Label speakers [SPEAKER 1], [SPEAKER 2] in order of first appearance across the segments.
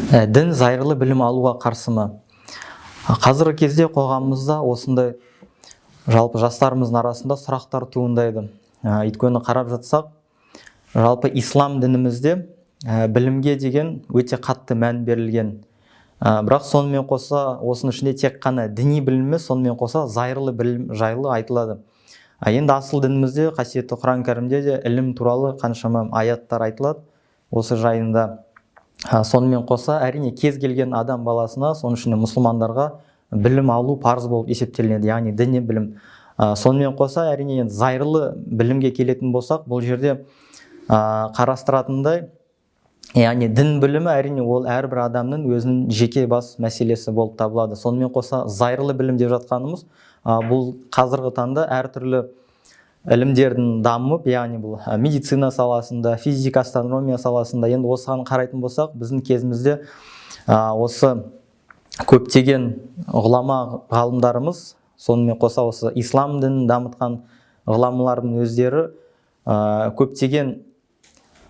[SPEAKER 1] Дін зайырлы білім алуға қарсы ма? Қазіргі кезде қоғамымызда осындай жалпы жастарымыздың арасында сұрақтар туындайды. Өйткені қарап жатсақ, жалпы ислам дінімізде білімге деген өте қатты мән берілген. Бірақ сонымен қоса осының ішінде тек қана діни білім емес, сонымен қоса зайырлы білім жайлы айтылады. Енді асыл дінімізде, қасиетті Құран Кәрімде де ілім туралы қаншама аяттар айтылады осы жайында. Сонымен қоса әрине кез келген адам баласына, соның ішінде мұсылмандарға білім алу парыз болып есептелінеді, яғни діни білім. Сонымен қоса әрине енді зайырлы білімге келетін болсақ, бұл жерде қарастыратындай, яғни дін білімі әрине ол әрбір адамның өзінің жеке бас мәселесі болып табылады. Сонымен қоса зайырлы білім деп жатқанымыз, бұл қазіргі таңда әртүрлі ілімдердің дамып, яғни бұл медицина саласында, физика, астрономия саласында. Енді осыған қарайтын болсақ, біздің кезімізде осы көптеген ғұлама ғалымдарымыз, сонымен қоса осы ислам дінін дамытқан ғұламалардың өздері көптеген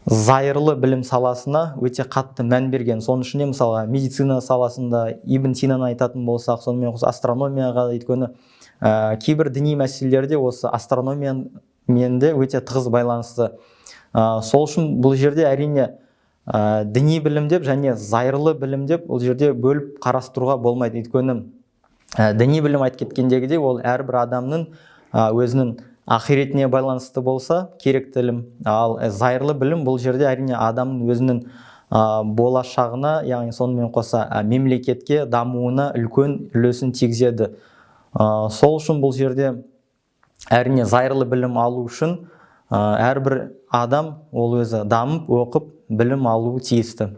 [SPEAKER 1] зайырлы білім саласына өте қатты мән берген. Соның ішінде мысалға медицина саласында Ибн Синаны айтатын болсақ, сонымен қоса астрономияға, өйткені кейбір діни мәселелерде осы астрономиямен де өте тығыз байланысты. Сол үшін бұл жерде әрине діни білім деп және зайырлы білім деп бұл жерде бөліп қарастыруға болмайды. Өйткені діни білім, айтып кеткендегідей, ол әрбір адамның өзінің ақиретіне байланысты болса керекті ілім, ал зайырлы білім бұл жерде әрине адамның өзінің болашағына, яғни сонымен қоса мемлекетке дамуына үлкен үлесін тигізеді. Сол үшін бұл жерде әрине зайырлы білім алу үшін әрбір адам ол өзі дамып, оқып, білім алуы тиісті.